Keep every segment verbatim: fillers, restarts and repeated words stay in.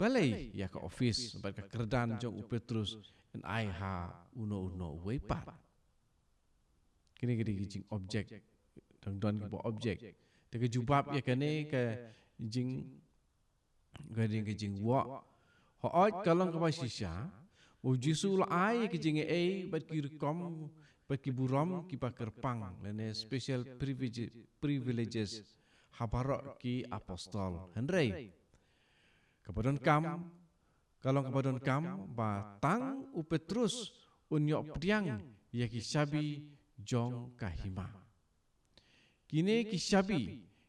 Balei ïa ka office bad ka kyrdan jong u Petrus yn ai ha uno uno uwei pat? Kine ki dei ki jing object, dang don kiba object. Te ka jubab ïa kane ka jing, ka dei ka jingwah. Hooid ka long kaba shisha, u Jisu u la ai ïa ki jingaiei bad ki rukom bad ki burom kiba kyrpang lane special privilege-, privileges ha baroh ki apostol. Hynrei kaba donkam, ka long kaba donkam ba tang u Petrus un ïoh pdiang ïa ki shabi jong ka hima. Kine ki shabi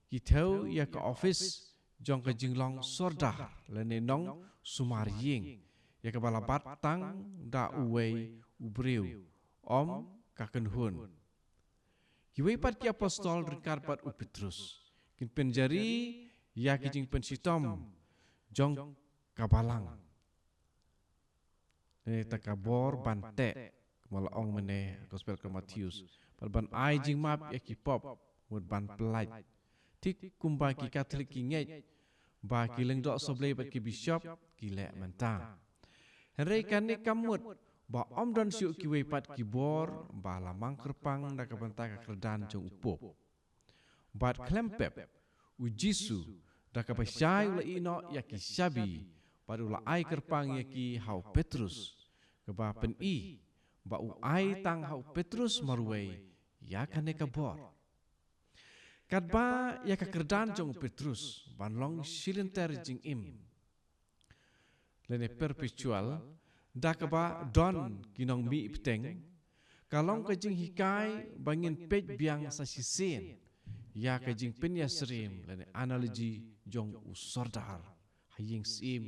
ki thew ïa ka office jong ka jinglong sordar lane nongsumar ïing, ïa kaba la bat tang da uwei u briew, ym ka kynhun. Kiwei pat ki apostol ryngkat bad u Petrus kin pynjari ïa ki jingpynshitom jong ka balang. Lane ta ka bor ban teh, kumba la ong mynne ha gospel ka Mathaios, bad ban ai jingmap ïa ki pop, mut ban pyllait. Thik kumba ki Katholik ki ngeit ba ki lyngdoh sohblei bad ki bishop ki leh mynta. Hynrei kane kam mut ba ym don shuh kiwei pat ki bor ba la mang kyrpang na ka bynta ka kyrdan jong u Pope. Bad khlem pep, u Jisu da kaba shai u la ïehnoh ïa ki shabi bad u la ai kyrpang ïa ki ha u Petrus, kaba pyni ba u ai tang ha u Petrus marwei ïa kane ka bor. Katba ïa ka kyrdan jong u Petrus ban long shilynter jingim lane perpetual, da kaba don ki nongmih bteng, ka long ka jinghikai ba ngin peit biang sa shisien ïa ka jingpynïasyriem lane analogy jong u sordar ha ïing syiem